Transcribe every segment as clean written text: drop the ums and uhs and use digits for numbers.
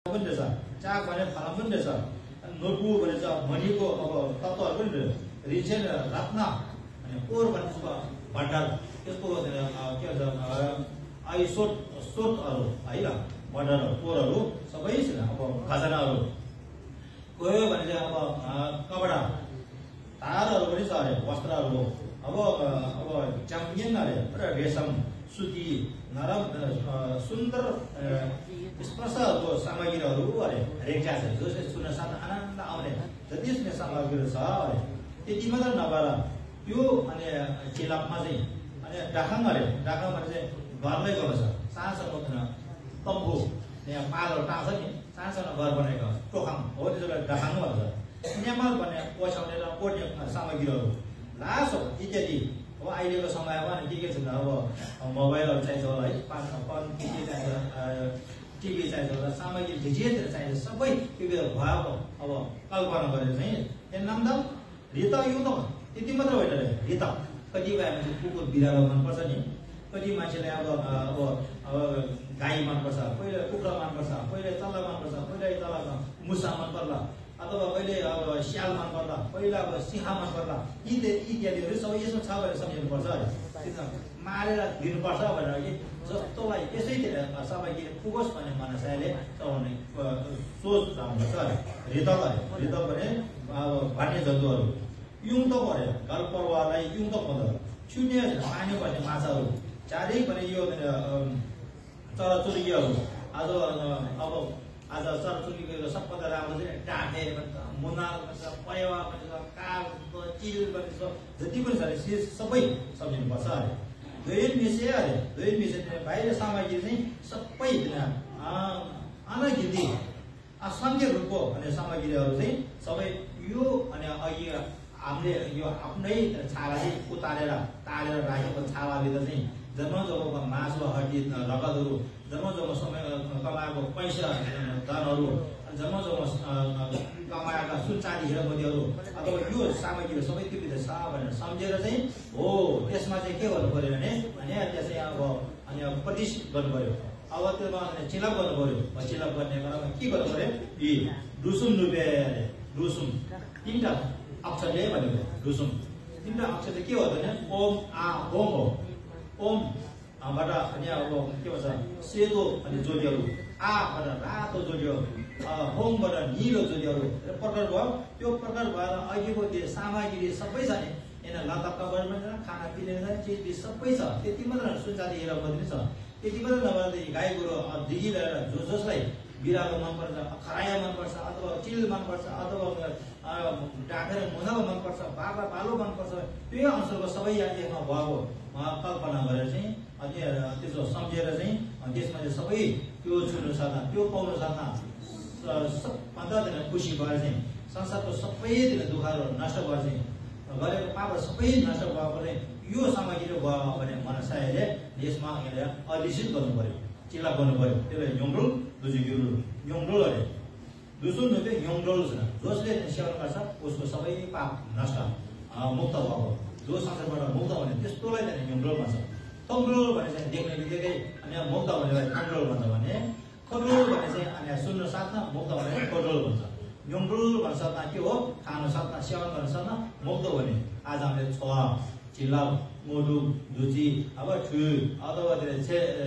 पनि रहेछ, चाक भने फलाम पनि रहेछ, नोटबु भने चाहिँ मणिको अब तत्त्वहरू पनि रहेछ, रिसेन रत्न अनि कोर भने भण्डार त्यसको के भन्छ स्रोतहरू है भण्डारहरू कोरहरू सबै छ। अब खजानाहरू गयो भने चाहिँ अब कपडा तारहरू पनि छ अरे, वस्त्रहरू अब च्याम्पियन अरे रेशम सुती नरम सुन्दर स्पर्शको सामग्रीहरू अरे रेखा छ, जो चाहिँ सुन्न साथ आनन्द आउने जति सुन्ने सामग्रीहरू छ अरे। त्यति मात्र नभएर त्यो अनि चिलापमा चाहिँ अनि डाखाङ अरे, डाखाङ भने चाहिँ घरमै गर्नु छ, सानोसानो तम्बु यहाँ पालहरू टाँछ नि, सानोसानो घर बनाएको टोखाङ हो, त्यसलाई डाखाङ भन्छ। नेमाल भन्ने ओछ्याउने र ओढ्ने सामग्रीहरू लास हो इत्यादि। अब अहिलेको समयमा के के छ भने अब मोबाइलहरू चाहिन्छ होला है, के के चाहिन्छ, टिभी चाहिन्छ होला, सामग्री जेतिर चाहिन्छ सबै त्यो भयो। अब कल्पना गरेर चाहिँ यहाँ नामदाम रित यो त त्यति मात्र होइन रे, रित कतिपय मान्छे कुकुर बिरालो मनपर्छ नि, कति मान्छेलाई अब गाई मनपर्छ, कहिले कुखुरा मनपर्छ, कहिले चल्ला मनपर्छ, कहिले तल मुसा मन पर्ला, अथवा कहिले अब स्याल मन पर्ला, पहिला अब सिंह मन पर्ला, इत्यादिहरू सबै यसमा छ भनेर सम्झिनुपर्छ अरे। मारेर दिनुपर्छ भनेर कि जस्तोलाई यसैतिर सामग्री पुगोस् भन्ने मनसायले चलाउने सोच राख्नुपर्छ अरे। रितक अरे, रितक भने अब भान्ने जन्तुहरू, युङतक अरे घर परिवारलाई युङतक भन्छ। शून्य पानी भन्ने माछाहरू, चारै भने यो चराचुरुङ्गीहरू आज चराचुरुङ्गीको सबभन्दा राम्रो चाहिँ डाँठे भन्छ, मुनाल भन्छ, पयवा भन्छ, काग चिल भन्छ, जति पनि छ सबै सम्झिनुपर्छ अरे। द्वैन मिसे अरे, द्वैन मिसे बाहिर सामग्री चाहिँ सबै अनगिन्ती असङ्ख्य रूपको अनि सामग्रीहरू चाहिँ सबै यो अनि अघि हामीले यो आफ्नै छाला चाहिँ उतारेर तारेर राखेको छालाभित्र चाहिँ जन्मजन्मको मासु हड्डी रगतहरू, जन्मजन्म समय कमाएको पैसा धनहरू, जन्मजन्म कमाएका सुनचाँदी हिरामोतीहरू अथवा यो सामग्रीहरू सबै त्यो भित्र छ भनेर सम्झेर चाहिँ हो त्यसमा चाहिँ के गर्नु पर्यो भने अनि त्यसै अब प्रतिष्ठित गर्नु पर्यो। अब त्यसमा चिलाप गर्नु पर्यो। चिलाप गर्ने बेलामा के गर्नु पर्यो, यी डुसुम रुपे अरे, डुसुम तिनवटा अक्षरले भनेको डुसुम तिनवटा अक्षर चाहिँ के हो भने ओम आ होम हो। ओमबाट अनि अब के भन्छ सेतो अनि जोडीहरू, आबाट रातो जोडीहरू, होमबाट निलो जोडीहरू प्रकार भयो। त्यो प्रकार भएर अहिलेको त्यो सामग्री सबै छ नि, यहाँ लतक्क पनि छ, खानापिना चिज सबै छ। त्यति मात्र सुनचाँदी हेर मात्रै छ, त्यति मात्र नभएर गाई गोरु दिगी लिएर जसलाई बिरालो मनपर्छ, खराया मनपर्छ, अथवा चिल मनपर्छ, अथवा डाँखेर मुनालो मनपर्छ, बाबा पालो मनपर्छ, त्यो अनुसारको सबै यसमा भएको कल्पना गरेर चाहिँ अनि त्यसो सम्झेर चाहिँ त्यसमा चाहिँ सबै त्यो छुनु साथमा त्यो पाउनु साथमा सबभन्दा खुसी भएर चाहिँ संसारको सबैतिर दुःखहरू नष्ट भएर चाहिँ गरेको पाप सबै नष्ट भएको चाहिँ यो सामग्री भयो भने मनसायले यसमा अधिष्ठित गर्नु पर्यो, चिलाप गर्नु पर्यो। त्यसलाई योङडोल दुजुगिरु योङडोल अरे, दुसुन नुपे योङडोल छ। जसले सेवन गर्छ उसको सबै पाप नष्ट मुक्त भएको, जो संसारबाट मुक्त भने त्यस्तोलाई चाहिँ योङडोल भन्छ। तङ्ग्रोल भने चाहिँ देख्ने बित्तिकै अनि मुक्त भनेलाई तङ्ग्रोल भन्छ भने, खड्रोल भने चाहिँ अनि सुन्न साथमा मुक्त भने खड्रोल भन्छ। योङडोल भन्छ साथमा के हो, खानु साथमा सेवन गर्न साथमा मुक्त भने। आज हामीले छ चिलाप मोडु धुची अब छु अथवा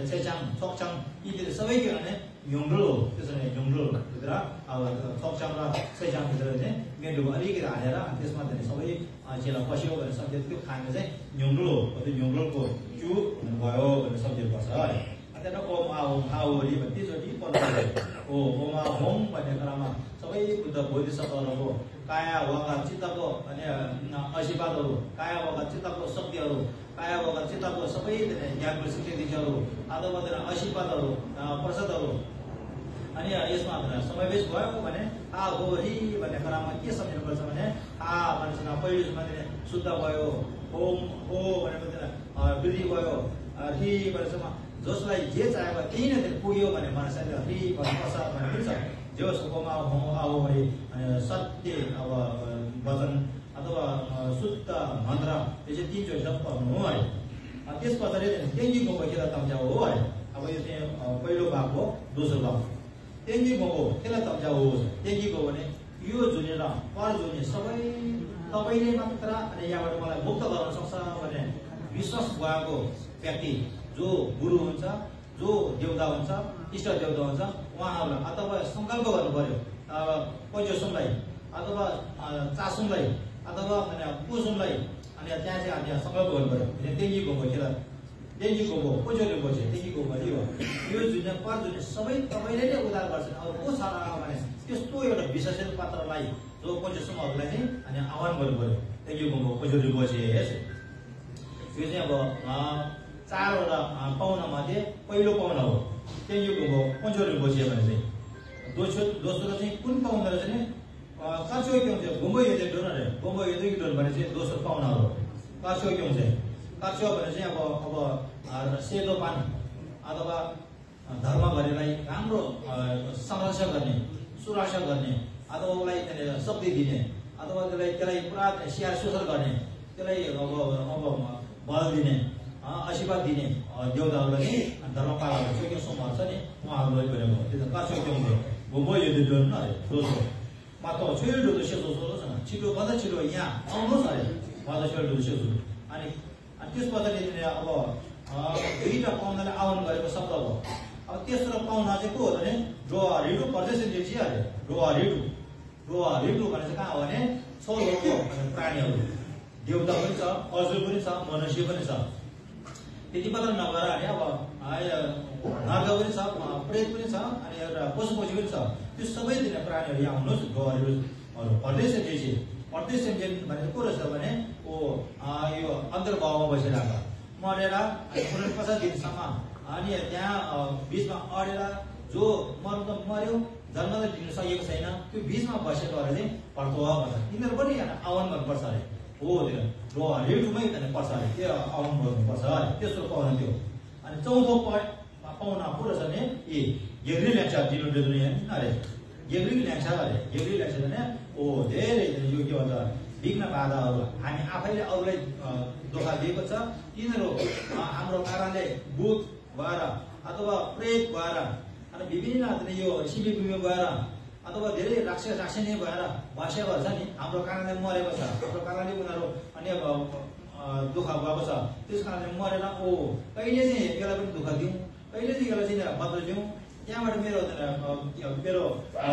छेचाङ छोकचाङ यी सबै के भने योङडोल हो। त्यसो भने योङडोल भित्र अब छोकचाङ र छेचाङ भित्र चाहिँ मेडु अलिकति हालेर त्यसमा चाहिँ सबै चिला पस्यो भनेर सम्झेर त्यो खाने चाहिँ योङडोल हो। त्यो योङडोलको चु भयो भनेर सम्झिनुपर्छ है। त्यहाँबाट ओम आ होम आओरी भन्ने तीचोटि पढ्नु हो। ओम आ होम भन्ने क्रममा सबै बुद्ध बोधिसत्वहरूको काया वका चित्तको अनि आशीर्वादहरू, काया वका चित्तको शक्तिहरू, काया वका चित्तको सबै ज्ञानको सिद्धिहरू अथवा आशीर्वादहरू प्रसादहरू अनि यसमा समावेश भयो भने आ हो हि भन्ने क्रममा के सम्झिनुपर्छ भने आ भन्छ पहिलो शुद्ध भयो, होम हो भनेपछि वृद्धि भयो, हि भनेसम्म जसलाई जे चाहेको त्यही नै पुग्यो भने मनसाले हरि भन्नुपर्छ भन्ने छ। जो सुखमा हो आओ भने सत्य अब वचन अथवा शुद्ध मन्त्र यो चाहिँ तीनचोटि जप गर्नु हो है। त्यस पछाडि तेन्जिङको बगेर तम्जा हो है। अब यो चाहिँ पहिलो भाग हो। दोस्रो भाग तेंगी गोबो त्यसलाई तब्जाउ तेंगी गोबो भने यो जुने र पर जुने सबै तपाईले मात्र अनि यहाँबाट मलाई मुक्त गर्न सक्छ भने विश्वास भएको व्यक्ति जो गुरु हुन्छ जो देवता हुन्छ इष्ट देवता हुन्छ उहाँहरूलाई अथवा संकल्प गर्नु पर्यो पैजोसुमलाई अथवा चासुमलाई अथवा पुसुमलाई अनि त्यहाँ चाहिँ हामी संकल्प गर्नु पर्यो तेंगी गोबो खेल तेंगी गोबो पैजोले बोझे तेंगी गोबो यो जुन पर जुन सबै तपाईले नै उद्धार गर्छन् अब को छ भने त्यस्तो एउटा विशेषण पात्रलाई जो पैजोसुमहरूलाई चाहिँ अनि आह्वान गर्नु पर्यो तेंगी गोबो पैजोले बोझे यो चाहिँ अब 4वटा पाउना मध्ये पहिलो पाउना हो तेंगी गोबो पैजोले बोझे भने चाहिँ दोस्रो चाहिँ कुन पाउना रहेछ नि काछो क्यों चाहिँ गोबो यदि डोन रे गोबो यदि डोन भने चाहिँ दोस्रो पाउना हो काछो क्यों चाहिँ काछो भने चाहिँ अब सेतो पान अथवा धर्म गरेलाई राम्रो संरक्षण गर्ने सुरक्षा गर्ने अथवा उसलाई शक्ति दिने अथवा त्यसलाई पुरा स्याहार सुसार गर्ने त्यसलाई अब बल दिने आशीर्वाद दिने देवताहरूलाई धर्मपालहरू चाहिँ के सोमहरू छ नि उहाँहरूलाई गरेको त्यो काछो क्यों गोबो यदि डोन न दोस्रो मात्र छिटो सेतो छिटो भन्दा छिटो यहाँ आउनुहोस् अरे भन्दा छिटो सेतो अनि त्यस पछाडि अब दुईटा पाहुनाले आह्वान गरेको शब्द हो अब तेस्रो पाहुना चाहिँ को हो भने रोहरिडु परदेश देखि अरे रोहरिडु भने चाहिँ कहाँ हो भने छौलोको प्राणीहरू देवता पनि छ अजुर पनि छ मनुष्य पनि छ त्यति मात्र नभएर अनि अब नर्ग पनि छ प्रेत पनि छ अनि एउटा पशु पक्षी पनि छ त्यो सबै दिने प्राणीहरू यहाँ आउनुहोस् रोहरिडु परदेश देखि परदेश भनेको को रहेछ भने यो अन्तर्भावमा बसिरहेको मरेर 50 दिनसम्म अनि त्यहाँ बीचमा अडेर जो मर्नु त मर्यो जन्म त दिन सकेको छैन त्यो बीचमा बसेकोहरू चाहिँ फर्को भन्छ यिनीहरू पनि आह्वान गर्नुपर्छ अरे हो त्यो रोहरिडुमै पर्छ अरे त्यो आह्वान गर्नुपर्छ अरे तेस्रो पाउना त्यो अनि चौथो पाउना को रहेछ भने गेग्री ल्याङ्चा दिनु अरे गेग्री ल्याङ्चा अरे गेग्री ल्याङ्चा भने धेरै यो के भन्छ विघ्न बाधाहरू हामी आफैले अरूलाई धोका दिएको छ यिनीहरू हाम्रो कारणले भूत भएर अथवा प्रेत भएर अनि विभिन्न यो शिविर गएर अथवा धेरै राक्षसी भएर भाष्य गर्छ नि हाम्रो कारणले मरेको छ हाम्रो कारणले उनीहरू अनि दुःख भएको छ त्यस कारणले मरेर कहिले चाहिँ यसलाई पनि दुःख दिउँ कहिले चाहिँ यसलाई चाहिँ बदल दिउँ त्यहाँबाट मेरो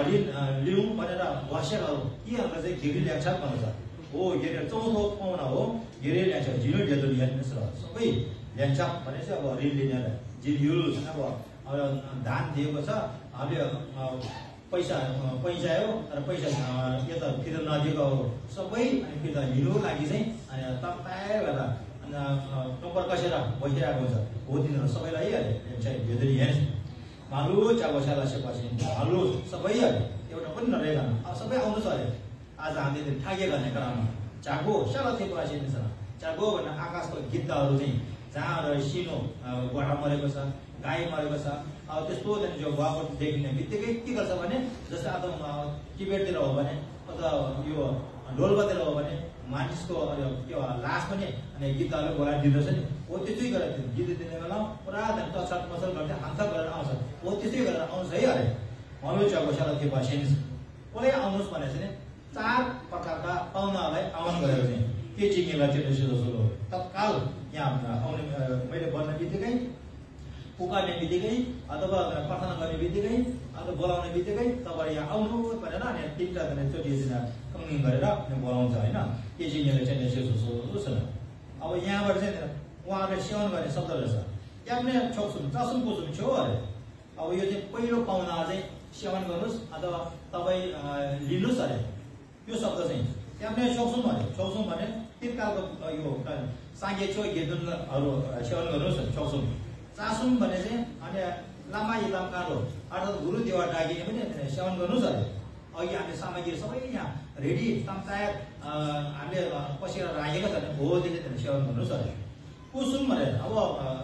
ऋण लिउँ भनेर भाष्यहरू यीहरूलाई चाहिँ घेरी ल्याङ्छ भन्छ हो घेरेर चौथो पाउना हो घेरी ल्याङ्छ झिनो ढेलो ल्याङ्छ सबै ल्याङ्छ भने चाहिँ अब ऋण लिनेलाई झिल अब धान दिएको छ हामीले पैसा आयो तर पैसा यता फिर्ता नदिएको हो सबै अनि फिर्ता लिनु लागि चाहिँ अनि तपाईँ भएर टप्पर कसेर बसिरहेको हुन्छ हो तिनीहरू सबैलाई हाल्यो भेदरी यहाँ भालु चाबोसाला सेपछि भालु सबै हाल्यो एउटा पनि नरहेको सबै आउनुहोस् अरे आज हामीले ठागे गर्ने क्रममा चागो साला थियो आसिन्छ चागो भन्ने आकाशको गीतहरू चाहिँ जहाँ सिनो गोठा मरेको छ गाई मरेको छ अब त्यस्तो जो भएको देखिने बित्तिकै के गर्छ भने जस्तै अब टिबेटतिर हो भने अथवा यो डोल्पातिर हो भने मानिसको त्यो लास पनि अनि गीतहरू बोलाएर दिँदछ नि हो त्यस्तै गरेर गीत दिने बेला पुरा टचट मचल गर्दै हान्थक गरेर आउँछ हो त्यस्तै गरेर आउँछ है अरे मम्मी चौकोसाला त्यो भइसकेन कसले आउनुहोस् भने चाहिँ 4 प्रकारका पाहुनाहरूलाई आह्वान गरेर चाहिँ के चिङ्गेलाई त्यो जस्तो तत्काल यहाँ आउने मैले भन्ने बित्तिकै पुकार्ने बित्तिकै अथवा प्रार्थना गर्ने बित्तिकै अथवा बोलाउने बित्तिकै तपाईँ यहाँ आउनु भनेर अनि 3टा चोटि कङ्गिङ गरेर बोलाउँछ होइन के चिङ्गेलाई चाहिँ जस्तो छ अब यहाँबाट चाहिँ उहाँहरूले सेवन गर्ने शब्द रहेछ त्यहाँ पनि छोक्छौँ चासुम पुछौँ छेउ अरे अब यो चाहिँ पहिलो पाहुना चाहिँ सेवन गर्नुहोस् अथवा तपाईँ लिनुहोस् अरे यो शब्द चाहिँ त्यहाँ पनि छोक्छौँ अरे छोक्छौँ भने तिर्कालको यो साङ्गे छेउ गेदुनहरू सेवन गर्नुहोस् छोक्छौँ चासुम भने चाहिँ अनि लामा इलाम कालो अर्थात् गुरु देवा डाकिने पनि सेवन गर्नुहोस् अरे अघि हामीले सामग्री सबै यहाँ रेडी तयार हामीले पसेर राखेको छ भने हो त्यसले सेवन गर्नुहोस् अरे कुसुम भने अब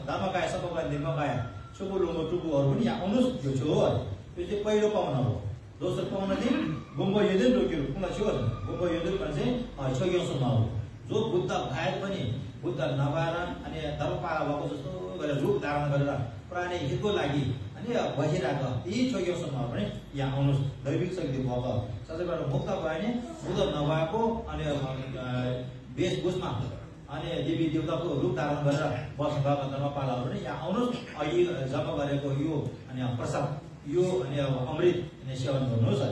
धर्मकाय सपकाय निर्मकाय छुपु लुङ्गो टुपुहरू पनि यहाँ आउनुहोस् त्यो छेउ हो अरे त्यो चाहिँ पहिलो पाहुना हो दोस्रो पाहुना चाहिँ गुम्बो युद्धन रोक्यो कुना छेउ गुम्बो युद्धन भने चाहिँ छोग्यौँसम्म हो जो बुद्ध भएर पनि बुद्ध नभएर अनि धर्मपाला भएको जस्तो गरेर रूप धारण गरेर प्राणी हितको लागि अनि अनि बसिरहेको यी चोक्योसम्म पनि यहाँ आउनुहोस् दैविक शक्ति भएको सबैबाट मुक्त भयो भने मुक्त नभएको अनि वेशभूषमा अनि देवी देवताको रूप धारण गरेर बस्नुभएको धर्मपालाहरू पनि यहाँ आउनुहोस् अघि जम्मा गरेको यो अनि प्रसाद यो अनि अमृत सेवन गर्नुहोस् है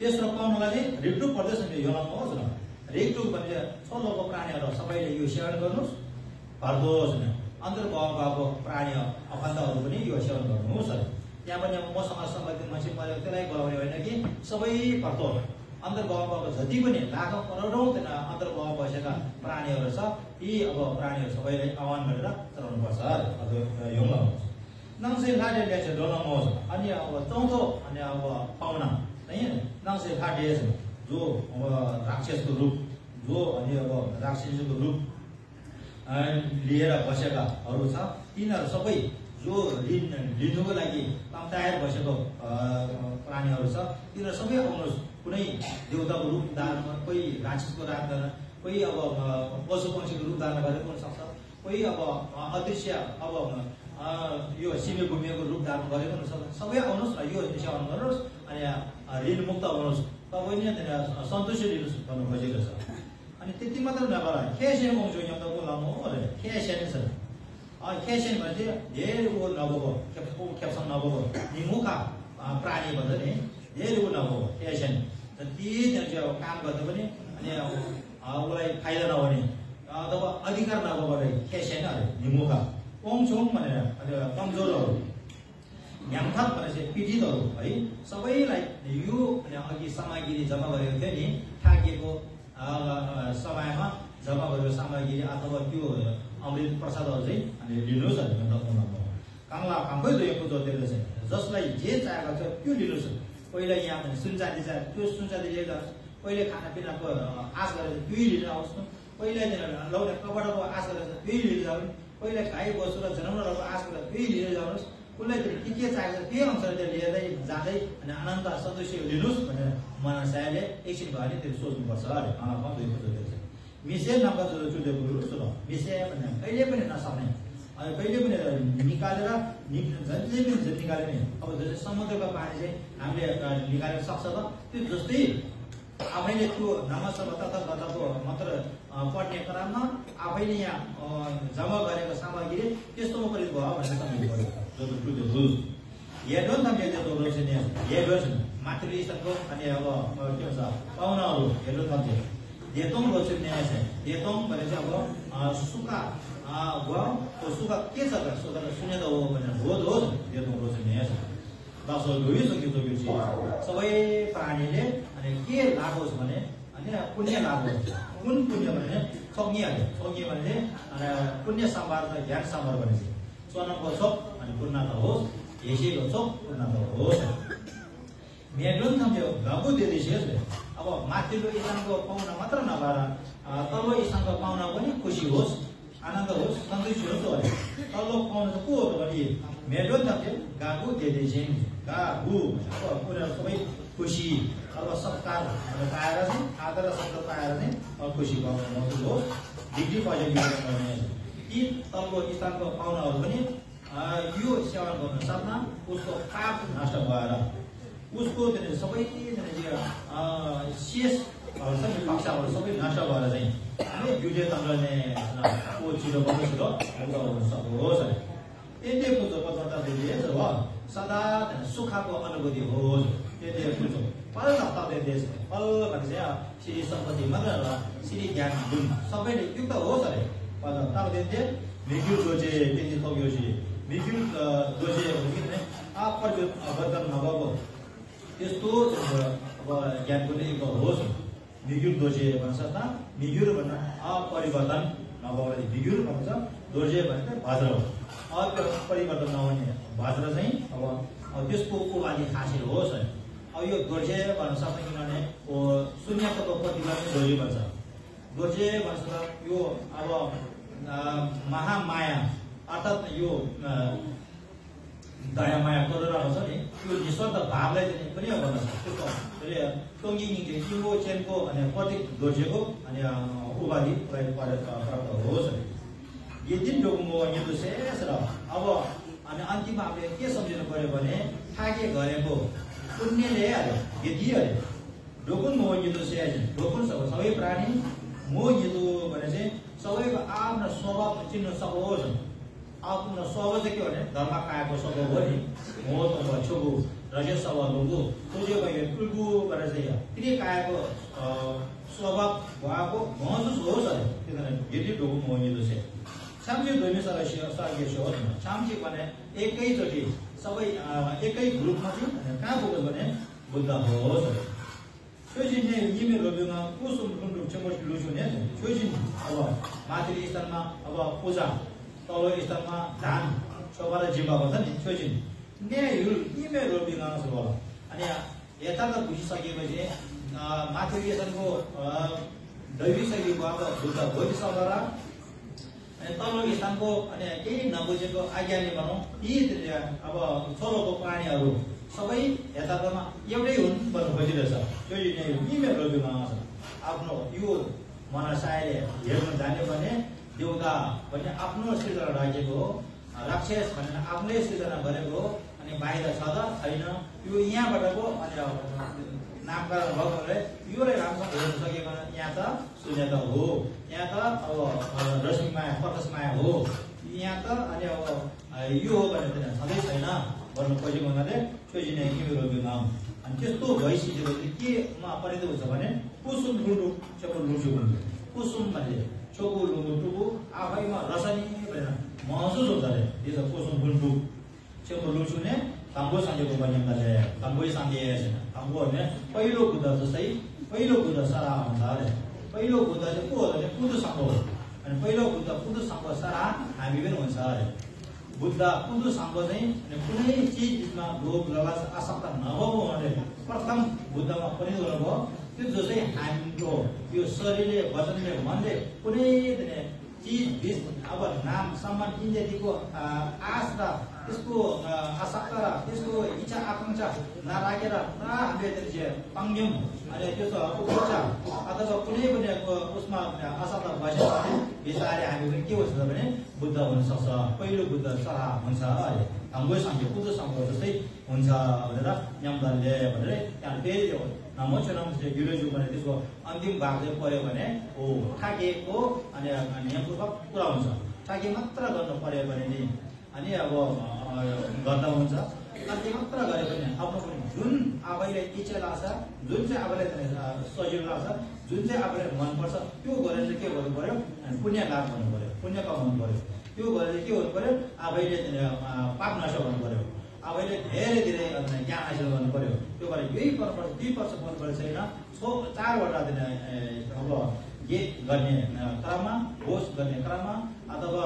तेस्रो पाउनलाई चाहिँ रिक्टु प्रदेश यो लगाउनुहोस् न रिक्टु भने छोलोको प्राणीहरू सबैले यो सेवन गर्नुहोस् भर्दोस् न अन्तर्भावको प्राणी अफन्तहरू पनि यो सेवन गर्नुहोस् है त्यहाँ पनि अब मसँग सम्बन्धित मान्छे मैले त्यसलाई बोलाउने होइन कि सबै भर्दो अन्तर्भावको जति पनि लाखौँ करोडौँ अन्तर्भाव बसेका प्राणीहरू छ यी अब प्राणीहरू सबैलाई आह्वान गरेर चलाउनुपर्छ अथवा यो लगाउनुहोस् नङ्से लाडे ल्याएछ डोलाउनुहोस् अनि अब चौथो अनि अब पाहुना है नङ्से लाडे जो अब राक्षसको रूप जो अनि अब राक्षसको रूप लिएर बसेकाहरू छ तिनीहरू सबै जो लिनुको लागि तम्ताएर बसेको प्राणीहरू छ तिनीहरू सबै आउनुहोस् कुनै देवताको रूप धारण कोही राक्षसको रूप धारण कोही अब पशु पक्षीको रूप धारण गरेको हुनसक्छ कोही अब अदृश्य अब यो सिमे भूमिको रूप धारण गरेको हुनसक्छ सबै आउनुहोस् र यो सेवन गर्नुहोस् अनि ऋणमुक्त हुनुहोस् तपाईँले सन्तुष्टि लिनुहोस् भन्नु खोजेको छ अनि त्यति मात्र नभएर खेसेन आउँछ यहाँ त बोलाउनु अरे खेसेन छ खेसेन भने चाहिँ धेरै ऊ नभएको खेप्सन नभएको निमुखा प्राणी भन्छ नि धेरै ऊ नभएको खेसेन ती चाहिँ अब काम गर्दा पनि अनि उसलाई फाइदा नहुने अथवा अधिकार नभएको खेसेन अरे निमुखा ओङछोङ भनेर अनि कमजोरहरू न्यामथाप भनेपछि पीडितहरू है सबैलाई यो अघि सामग्री जम्मा गरेको थियो नि ठाकिएको समयमा जम्मा गरेको सामग्री अथवा त्यो अमृत प्रसादहरू चाहिँ अनि लिनुहोस् काङ्ला कामकै दिएको जोतेको छ जसलाई जे चाहेको छ त्यो लिनुहोस् पहिला यहाँ सुनचाँदी चाहियो त्यो सुनचाँदी लिएर जानुहोस् पहिले खानापिनाको आश गरेर त्यही लिएर आउँछ पहिला लाउने कपडाको आश गरेर त्यही लिएर जानु पहिला गाई बस्तु र जनावरहरूको आश गरेर त्यही लिएर जानुहोस् उसलाई के चाहिएको छ त्यही अनुसारले लिँदै जाँदै अनि आनन्द सदस्य लिनुहोस् भनेर मनसायले एकछिन भयो भने त्यो सोच्नुपर्छ अरे मिसे नम्बर चुलेको सुन मिसे भने कहिले पनि नसक्ने अनि कहिले पनि निकालेर जसले पनि निकाल्यो भने अब जस्तै समुद्रको पानी चाहिँ हामीले निकाल्न सक्छ त त्यो जस्तै आफैले त्यो नमस्कार तथागतको मात्र पढ्ने क्रममा आफैले यहाँ जम्मा गरेको सामग्री त्यस्तोमा पनि भयो भनेर सम्झनु पर्यो हेर्नु नि त त्यो रोज नि हेर्नु मातृ स्तरको अनि अब के भन्छ पाहुनाहरू हेर्नु सक्छ देतोङ रोज न्याय छ देतोङ भने चाहिँ अब सुक्खा भयो त्यो सुक्खा के छ त सुने त हो भनेर हो देतोङ रोज न्याय छ दसौँ गइसक्यो सबै प्राणीले अनि के लाभ होस् भने अनि पुण्य लाभ होस् कुन पुण्य भने छोकिहाल्यो भने पुण्य सम्भार त ज्ञान सम्भार भनेपछि सोनको छोप अनि पूर्णता होस् हेसेको छोप पूर्णता होस् मेडुन थम्यो घागु दिएपछि अब माथिल्लो स्थानको पाहुना मात्र नभएर तल्लो स्थानको पाहुना पनि खुसी होस् आनन्द होस् सन्तुष्टि होस् अरे तल्लो पाहुना चाहिँ को हो भने मेडुन थम्यो घागु दिएपछि घागु उनीहरू सबै खुसी अब सत्कार पाएर चाहिँ आदर र सत्कार पाएर चाहिँ खुसी भएको होस् डिग्री पहिले यी तल्लो स्थानको पाहुनाहरू पनि यो सेवा गर्न सक्न उसको पाप नष्ट भएर उसको सबै शेष कक्षाहरू सबै नष्ट भएर चाहिँ युद्धे तन्त्रले छिटो गर्नु छिटो सकोस् त्यसले पुजो पदार्थ हो सदा सुखको अनुभूति होस् त्यसले पुजो फल देश फल भने चाहिँ श्री सम्पत्ति मात्र श्री ज्ञान गुण सबैले युक्त होस् अरे पदार्थ मृत्यु दोजे त्यति थोक्योपछि मृत्यु दोजे किनभने अपरिवर्तन नभएको त्यस्तो अब ज्ञान पनि होस् मृत्यु दोजे भन्छ त मृत्यु भन्न अपरिवर्तन नभएको मृत्यु भन्छ दोजे भने भाद्र हो अपरिवर्तन नहुने भाद्र चाहिँ अब त्यसको उपाधि हासिल होस् है अब यो दोर्जे भन्न सक्छ किनभने शून्यताको प्रतिभा पनि दोर्जे भन्छ दोर्जे भन्छ यो अब महामाया अर्थात् यो दया माया गरेर हुन्छ नि त्यो निस्वार्थ भावलाई चाहिँ पनि भन्न सक्छ टोङ्गी निको चेनको अनि प्रतीक दोर्जेको अनि उपाधि प्राप्त होस् यदि डोकुमो यदि शेष र अब अनि अन्तिममा हामीले के सम्झिनु पर्यो भने थाके गरेको पुण्यले आयो यदि आयो डोकुन मो यदि शेष डोकुन सबै प्राणी मो यदि भने चाहिँ सबैको आफ्नो स्वभाव चिन्न सकोस् आफ्नो स्वभाव चाहिँ के भने धर्म काएको स्वभाव हो नि मो त छोगु रजे स्वभावको तुझे भयो कुलगु गरेर चाहिँ तिनी काएको स्वभाव भएको महसुस होस् अरे किनभने यदि डोकुन मो यदि शेष छाम्ची दोमी सर्गीय हो छाम्ची भने एकैचोटि सबै एकै ग्रुपमा चाहिँ कहाँ पुग्छ भने बुद्ध होस् छोइजिन यिमे रोबिङमा कुसुम रुन्दुक छेमोस लुजुने छोइजिन अब माथिल्लो स्थानमा अब पूजा तल्लो स्थानमा धान छोबाले जिम्मा भन्छ नि छोइजिन ने हिल यिमे रोबिङमा छ होला अनि यता त बुझिसकेपछि माथिल्लो स्थानको दैवी शैलीको अब बुद्ध बोधिसकेर अनि तल्लो स्थानको अनि केही नबुझेको आज्ञाले भनौँ यी अब छोरोको प्राणीहरू सबै यथार्थमा एउटै हुन् भन्नु खोजिरहेछ त्यो यिनीहरू रोगीमा छ आफ्नो यो मनसायले हेर्न जान्यो भने देउता भन्ने आफ्नो सृजना राखेको हो राक्षस भनेर आफ्नै सृजना गरेको हो अनि बाहिर छ त छैन यो यहाँबाटको अनि नामकरण भएकोले योले राम्रोसँग हेर्न सक्यो भने यहाँ त शून्य त हो यहाँ त अब रश्मि माया प्रकाश माया हो यहाँ त अनि अब यो हो भने छँदै छैन भन्नु खोजेको हुनाले छोइजिने किमेरो बिमाम अनि त्यस्तो भइसकेपछि केमा परिणत हुन्छ भने कुसुम लुडु चोको लुडु भन्छ कुसुम भन्ने चोको लुडु टुकु आफैमा रसनी भनेर महसुस हुन्छ अरे यो त कुसुम लुडु चोको लुडु ने ताम्बो सांगेको बनिँदा ताम्बो सांगे ताम्बो भने पहिलो बुद्ध जस्तै पहिलो बुद्ध सारा हुन्छ अरे पहिलो बुद्ध चाहिँ को हो भने पुदु सांग हो अनि पहिलो बुद्ध पुदु सांग सारा हामी पनि हुन्छ अरे बुद्ध पुदु सांग चाहिँ कुनै चिजमा लोभ लालच आसक्ति नभएको भने प्रथम बुद्धमा पनि हुनुभयो त्यो जो चाहिँ हाम्रो यो शरीरले वचनले मनले कुनै चिज अब नाम सम्मान इत्यादिको आश र त्यसको आसक्ति र त्यसको इच्छा आकांक्षा नराखेर हामीले पाङ्ग्यम अनि त्यो त उपचा अथवा कुनै पनि उसमा आसक्ति भएछ भने बिस्तारै हामी पनि के हुन्छ भने बुद्ध हुन सक्छ पहिलो बुद्ध सरा हुन्छ अहिले हाम्रो सँगै बुद्ध सँग जस्तै हुन्छ भनेर यमदलले भनेर त्यहाँ फेरि नमोचनम गिलोजु भने त्यसको अन्तिम भाग चाहिँ पर्यो भने हो ठाकेको अनि नियमपूर्वक पुरा हुन्छ ठाके मात्र गर्नु पर्यो भने नि अनि अब गर्दा हुन्छ ठाके मात्र गरे पनि आफ्नो पनि जुन आफैलाई इच्छा लाग्छ जुन चाहिँ आफैलाई सजिलो लाग्छ जुन चाहिँ आफैलाई मनपर्छ त्यो गरेर चाहिँ के गर्नु पर्यो अनि पुण्य लाभ गर्नु पर्यो पुण्य कमाउनु पर्यो त्यो गरेर के गर्नु पर्यो आफैले पाप नष्ट गर्नु पर्यो आफैले धेरै ज्ञान हासिल गर्नु पर्यो त्यो गरेर यही गर्नुपर्छ 2 वर्ष गर्नुपर्छ छैन 4वटा अब ये गर्ने क्रममा होस गर्ने क्रममा अथवा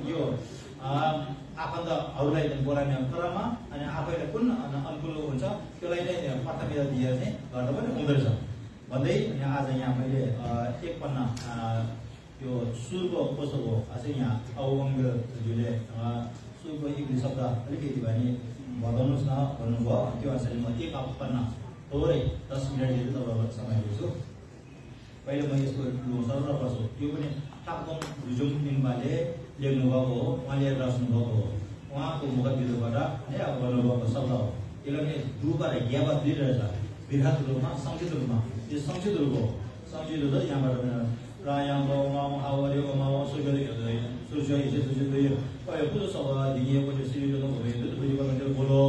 यो आफन्तहरूलाई बोलाउने क्रममा अनि आफैले कुन अनुकूल हुन्छ त्यसलाई नै प्राथमिकता दिएर चाहिँ गर्दा पनि हुँदो रहेछ भन्दै अनि आज यहाँ मैले एक पन्ना यो सुरको कस्तो हो अझै यहाँ अवङ्गज्यूले सुरको इङ्ग्लिस शब्द अलिकति भने बताउनुहोस् न भन्नुभयो त्यो अनुसार म एक पन्ना थोरै 10 मिनट जति तपाईँलाई समय दिन्छु पहिले म यसको सरल पर्छु त्यो पनि ताक्दम रुजुम लिम्बाले लेख्नु भएको हो उहाँले राख्नु भएको हो उहाँको मुखबिरबाट है अब गर्नुभएको शब्द हो त्यसले दुबा र ग्याबा दुई रहेछ बृहत रूपमा संक्षिप्त रूपमा यो संक्षिप्त रूप हो संक्षिप्त रूप यहाँबाट प्रायाम गाउँमा आवरेको माउ सुगले सूर्य यसो दुई पहिले पुरो सभा दिए पछि सिरियो भयो बुझी गर्नु बोलो